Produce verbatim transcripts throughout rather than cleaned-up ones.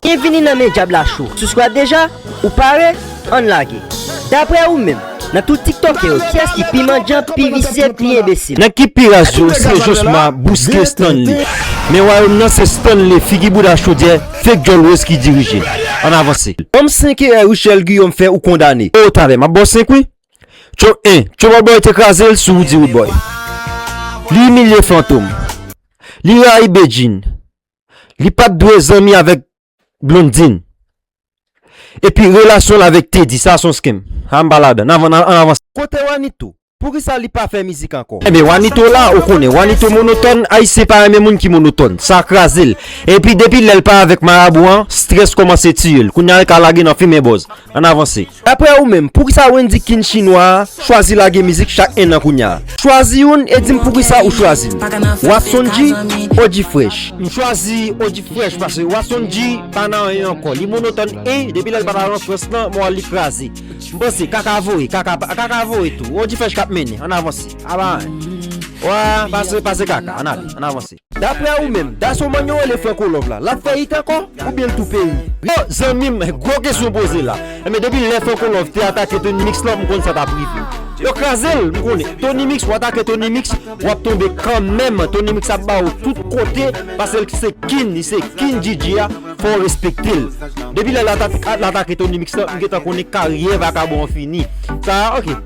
Byenvini nan Men Dyab la Show. Subscribe deja? Ou pare? Ann lage. Daprè ou menm, nan tout tiktokè yo, kiyès ki pi mandyan, pi visye, pi enbesil? Nèg ki pi raz yo se Josma, Bouske, Stanley. Men wayòm nan se Stanley, figi bouda chodyè, fake djòl wòz ki dirije l. Ann avanse. Banm senk erè Ruchelle Guillaume fè ou kondane. O talè, m ap ba w senk wi. Tcho en, Tcho Bòbòy te kraze l sou Roody Roodboy. Li imilye Fantom. Li rayi Bedjine. Li pa t dwe zanmi avèk Blondine. Epi relasyon l avèk Teddy, sa se yon scam. Sa m pa ladan. Ann avan-, ann avanse. Kote Wanito? Poukisa li pa fè mizik ankò? Ebyen, Wanito la, ou konnen. Wanito monotòn, Ayisyen pa renmen moun ki monotòn. Sa kraze l. Epi depi lè l pa avèk marabou an, strès kòmanse tiye l. Kounye a l ka lage nan fimen bòz. Ann avanse. Daprè ou menm, poukisa Wendy King Chinwa a chwazi lage mizik chak en an kounye a? Chwazi youn e di m poukisa ou chwazi l. Watson G, O G Fresh. M chwazi O G Fresh paske Watson G pa nan anyen ankò. Li monotòn e depi lè l pa t al an Frans lan, mò li kraze. M panse kaka voye, kaka, kaka voye tou. O G Fresh k ap mennen, ann avanse. Aba, wè, pase, pase kaka, ann ale, ann avanse. Daprè ou menm, Dasomann yo rele Franco Love la, l ap fè it ankò? Oubyen l tou peri? Yo, zanmi m, gwo kesyon poze la. Enben, depi lè Franco Love te atake Tony Mix la, m konn sa t ap rive. Yo kraze l, m konnen. Tony Mix, w atake Tony Mix, w ap tonbe kanmenm. Tony Mix ap ba ou tout kote, paske l se king, li se king D J a, fò w respekte l. Depi lè l ata-, l atake Tony Mix la, m gentan konnen karyè vakabon an fini. Sa, oke.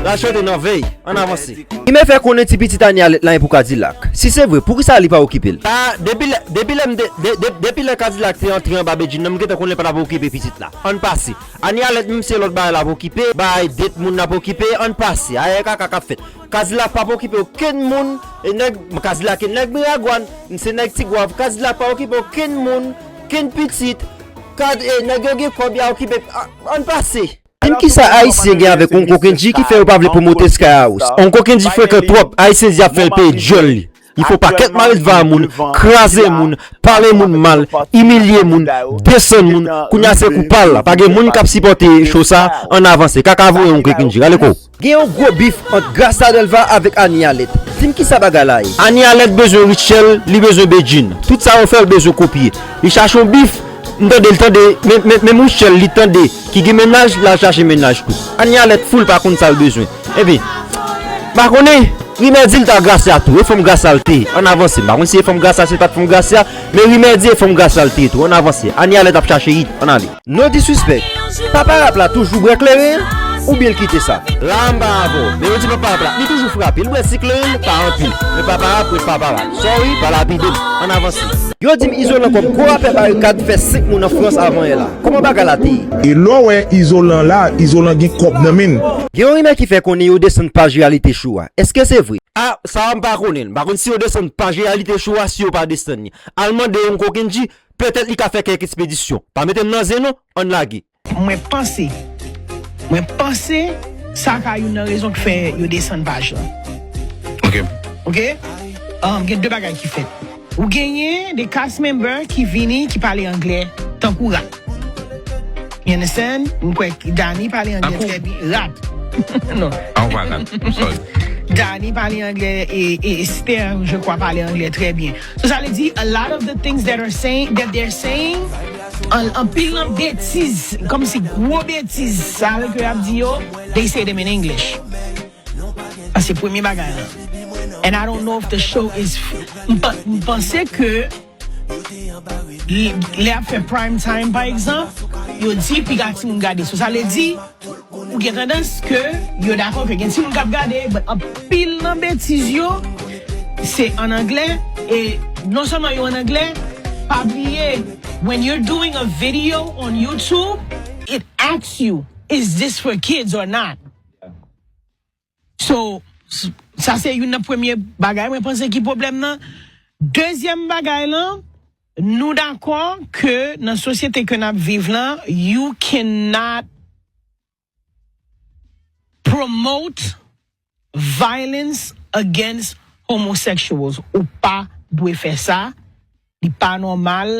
L al chante nan vèy. Ann avanse. Rimè fè konnen ti pitit Anie Alerte la e pou Kadilak. Si se vre, poukisa li pa okipe l? Pa, depi lè, depi lè m te, de, de, depi lè Kadilak te antre anba Bedjine nan, m gentan konnen l pa t ap okipe pitit la. Ann pase. Anie Alerte menm se lòt bagay l ap okipe, bay det moun l ap okipe, ann pase. Ayè kaka k ap fèt. Kadilak p ap okipe okenn moun, e nèg, Kadilak e nèg Miragwàn, se nèg Tigwav, Kadilak pa okipe okenn moun, okenn pitit, kad, e nèg yo gen kòb y a okipe, a, ann pase. Di m kisa Ayisyen gen avèk Onko Kendji ki fè yo pa vle pwomote Sky House? Onko Kendji frekan twòp, Ayisyen di ap fè l peye djòl li. Li fè yon pakèt mare dvan moun, kraze moun, pale moun mal, imilye moun, desann moun. Kounye a se kou pa l la. Pa gen moun k ap sipòte cho sa, ann avanse. Kaka voye Onko Kendji, rale kò w. Gen yon gwo bif ant Gracia Delva avèk Anie Alerte. Di m kisa bagay la ye? Anie Alerte bezwen Rutshelle, li bezwen Bedjine. Tout sa yo fè, l bezwen kopye. Li chache yon bif, m tande l tande, men, men, menm Rutshelle li tande ki gen mennaj, l al chache mennaj tou. Anie Alerte fou, l pa konn sa l bezwen. Epi, m pa konnen, rimè di l t a Gracia tou, e fanm Gracia l te ye. Ann avanse, m pa konn si e fanm Gracia, se pa t fanm Gracia, men rimè di e fanm Gracia l te ye tou. Ann avanse, Anie Alerte ap chache it, ann ale. No disrespect. Papa rap la toujou bwè kleren an, oubyen l kite sa? La m pa avè w, men yo di papa rap la, li toujou frape, li bwè ti kleren l, pa anpil. Men papa rap ret papa rap. Sorry, pa lapide m. Ann avanse. Yo di m Izolan kòm gwo rapè Barikad fè senk moun an Frans avan yè la. Kòman bagay la te ye? E lè w wè Izolan la, Izolan gen kòb nan men l. Gen yon rimè ki fè konnen yo desann paj Reality Show a. Èske se vre? A, sa a m pa konnen l. M pa konn si yo desann paj Reality Show a, si yo pa desann li. Al mande Onko Kendji, petèt li ka fè kèk ekspedisyon. Pa mete m nan zen non, ann lage. Mwen panse, mwen panse sa ka youn nan rezon k fè yo desann paj la. Ok. Ok? Um, gen de bagay ki fèt. Ou genyen de cast member ki vini, ki pale anglè, tankou rat. You understand? Mwen kwè Dani pale anglè trè byen. Rat. Non. Ah, ou pa rat. I'm sorry. Dani pale anglè e, e Esther, je crois, pale anglè trè byen. So, sa vle di, a lot of the things that are saying, that they're saying, an, anpil nan betiz, kòmsi gwo betiz, sa ke y ap di yo, they say them in English. Sa se premye bagay la. And I don't know if the show is, m pa, m panse ke lè, lè y ap fè prime time, pa egzanp, yo di piga timoun gade. So, sa vle di, ou gen tandans ke yo dakò ke gen timoun k ap gade, but anpil nan betiz yo, se an anglè, e non sèlman yo an anglè, pa bliye, when you're doing a video on YouTube, it asks you, is this for kids or not? So, s-, sa se youn nan premye bagay mwen panse ki pwoblèm nan. Dezyèm bagay lan, nou dakò ke nan sosyete ke n ap viv lan, you cannot promote violence against homosexuals. Ou pa dwe fè sa. Li pa nòmal,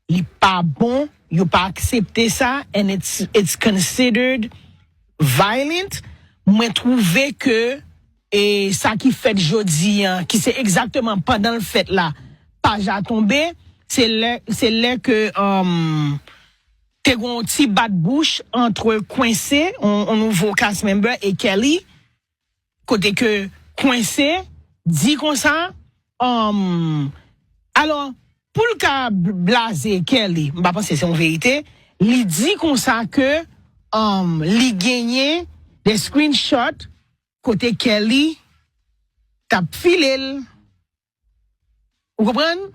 li pa bon, yo pa aksepte sa, and it's, it's considered violent. Mwen twouve ke, e sa ki fèt jodi an, ki se egzakteman pandan l fèt la, paj la tonbe, se lè, se lè ke, um, te gen yon ti bat bouch ant Kwense, yon, yon nouvo cast member, e Kelly, kote ke Kwense di konsa, um, alò, pou l ka bl-, blaze Kelly, m pa panse se yon verite, li di konsa ke, um, li genyen de screenshot kote Kelly t ap file l. Ou konprann?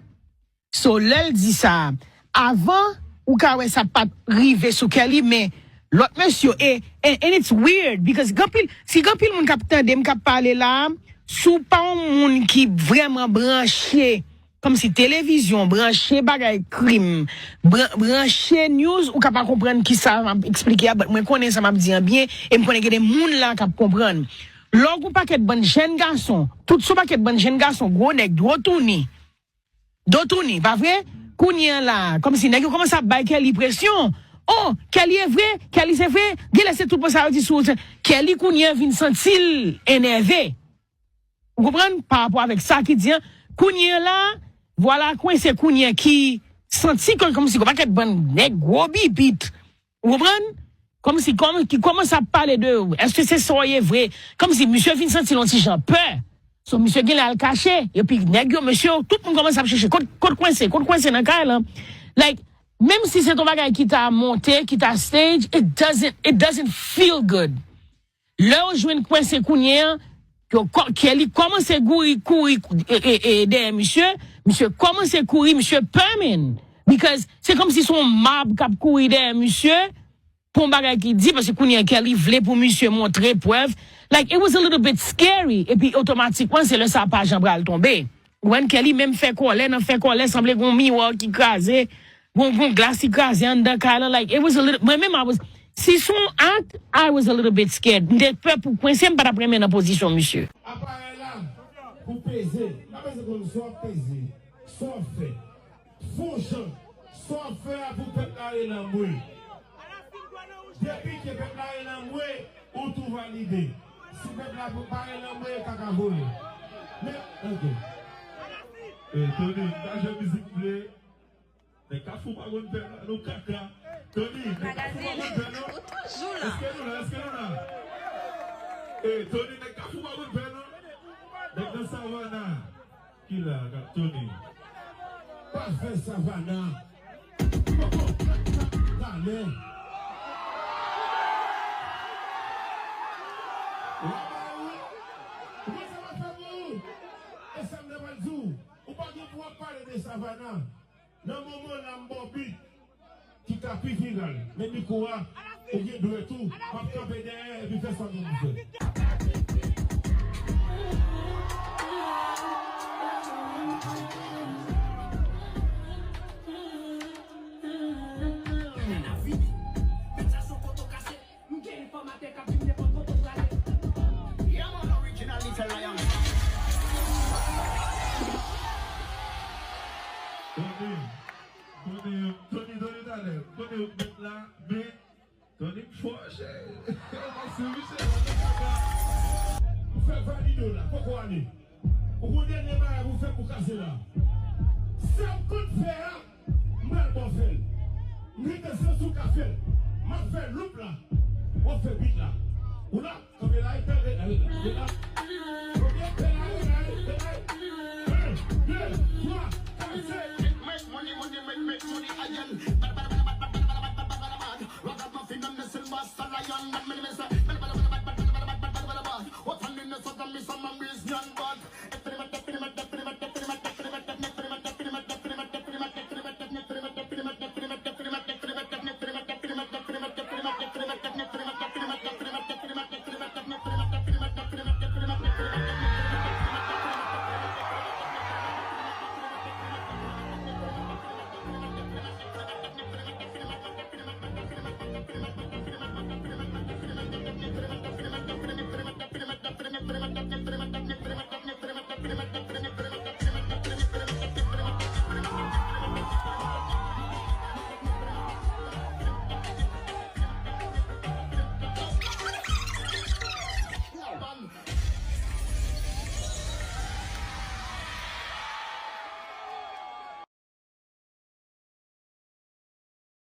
So, lè l di sa, avan, ou ka wè sa pa t rive sou Kelly, men lòt mesye yo, e, and, and it's weird, because gen anpil, si gen anpil moun k ap tande m, k ap pale la, si w pa yon moun ki vrèman branche, kòmsi televizyon, branche bagay krim, bran-, branche news, ou ka pa konprann kisa m ap eksplike a, but mwen konnen sa m ap di an byen, e m konnen gen de moun la k ap konprann. Lè w gen yon pakèt bann jèn gason, tout se yon pakèt bann jèn gason, gwo nèg, dwo touni. Do touni, pa vre? Kounye a la, kòmsi nèg yo kòmanse ap bay Kelly presyon. Oh, Kelly e vre, Kelly se vre, genlè se tout moun sa yo di sou Kelly kounye a vin santi l enève. Ou konprann? Pa rapò avèk sa ki di an, kounye a la, vwala Kwense kounye a ki santi ke kòmsi gon pakèt bann nèg gwo bibit. Ou konprann? Kòmsi, kòm, ki kòmanse ap pale de, èske se sa w ye vre? Kòmsi misye vin santi l yon ti jan pè. So, misye genlè al kache. Epi nèg yo, mesye yo, tout moun kòmanse ap chèche. Kot, kot Kwense? Kot Kwense nan kay lan? Like, menm si se t yon bagay ki ta monte, ki ta stage, it doesn't, it doesn't feel good. Lè yo jwenn Kwense kounye a, yo kò-, Kelly kòmanse kouri, kouri, e, e, e, dèyè misye, misye kòmanse kouri, misye pè, man. Because se kòmsi se yon mab k ap kouri dèyè misye, pou yon bagay ki di, paske kounye a Kelly vle pou misye montre prèv. Like, it was a little bit scary. Epi otomatikman, se lè sa pa jan pral tonbe. Ou konprann? Kelly menm fè kòlè, nan fè kòlè, sanble gon miwa ki kraze, gon, gon glas ki kraze anndan kay lan. Like, it was a little, mwen menm, I was, si se yon act, I was a little bit scared. M te pè pou Kwense, m pa t ap renmen nan pozisyon misye. Aparèy la, pou peze, pa peze konn sa w ap peze, sa w ap fè. Fon jan, sa w ap fè a pou pèp la rele anmwe. Depi ke pèp la rele anmwe, ou tou valide. Si pèp la pa rele anmwe, kaka vole. Men, ok. Eh, Tony, m ta jwe mizik m vle. Nèg Kafou pa konn pè non, nou kaka. Tony, nèg Kafou pa konn pè non. Èske nou la, èske nou la? Eh, Tony, nèg Kafou pa konn pè non. Nèg nan Savannah. Ki la, Tony? Pa fè Savannah. Poko talè. Ou wè sa m ap fè pou ou? E sa m te pral di w. Ou pa gen pou w ap pale de Savannah. Nan moman la m ba w bit ki ka pi viral, men mikwo a, ou gen dwèt ou, m ap kanpe dèyè epi fè sa w gen pou fè. M gen enfòmatè k ap vin nenpòt kote w prale. Yeah, man, original Little Lion. Tony, Tony, Tony, Tony, talè. Tony, ou k met la, men Tony k fò, cheri. Mèsi, wi, cheri. Fè valide w la, poko ale. Ou gon dènye bagay pou fè pou kase la. Sa m konn fè a, m pral ba w fè l. M rete santi w ka fè l. M ap fè loup la. W ap fè bit la. Ou la? Kanpe la, kanpe la, kanpe la. Ok, kanpe la, kanpe la, kanpe la. Un, deux, trois, quatre, cinq. Make money, money, make, make money again. Bad, bad, bad. Ragamuffin and the silver stallion. Bad, bad, bad, bad. What a minute, what a miss, I'm a business, but